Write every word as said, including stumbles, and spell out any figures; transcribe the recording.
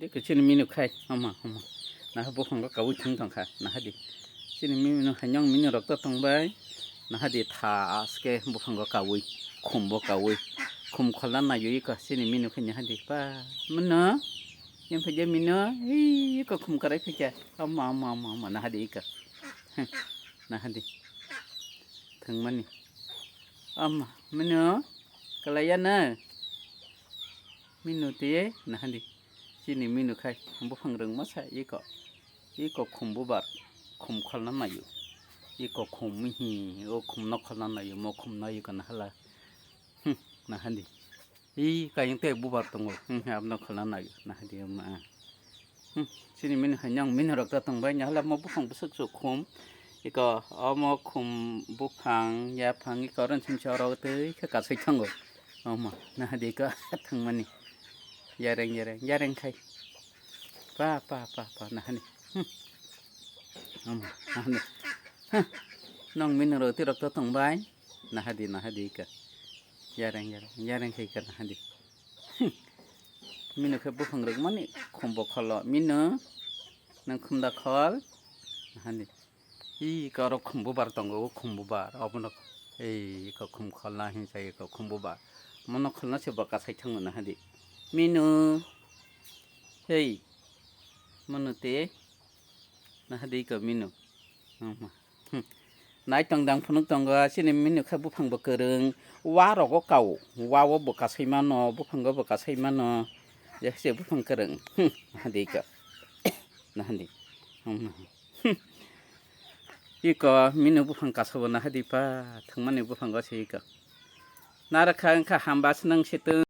Dikhe chini minu khai, ama, ama. Naha buphango kawi thung tongkha, naha di. Chini minu hai nyong minu rok to tongbai. Naha di tha aske buphango kawi, khumbo kawi. Khum kholna nayo iko chini minu khai naha di. Pa, mino. Yang phaja mino. Hi, iko khum karai phikya. Ama, ama, ama, ama, naha di iko. Naha di. Thangmani. Ama, mino. Kalaya na. Minu te naha di. Chini minu khai buphang rwngma sa iko. Iko khum bubar, khum kholna nayo. Iko khum mihi, o khum no kholna nayo, mo khum no iko nahala. Hmm, naha di. I kayung te bubar tongo. Hmm, abno kholna nayo. Naha di ma. Hmm, chini minu hai nyang minu rok ta tongbai nahala mo buphang bwswk chuk khum. Iko omo khum buphang, yaphang iko ron chim choro twi khe kasai thango. Omo, naha di iko thangmani. Yareng, yareng, yareng khai. Pa, pa, pa, pa, nahani. Hmm. Omo, nahani. Huh. Nong minu roti rok to tongbai. Naha di, naha di iko. Yareng, yareng, yareng khai iko naha di. Hmm. Minu khe buphang rok mani khumbo kholo. Minu, nang khum da khol. Naha di. Ih, iko aro khum bubar tongo, o khum bubar. Obono, ei, iko khum kholna hinsa, iko khum bubar. Mono kholna se bwkha sai thangmano hadi. Minu. Hei. Mono te. Nahadi iko minu. Ama. Hmm. Nai tong dang phunuk tongo, chini minu khe buphang bo kwrwng. Wa rogo kao. Wa o bwkha sai mano, buphango bwkha sai mano. Je se buphang kwrwng. Hmm. Nahadi iko. Nahadi. Hmm. Hmm. Iko minu buphang kasabo naha di pa, thwngmani buphango se iko. Narakha wngkha hamba swnang se tw.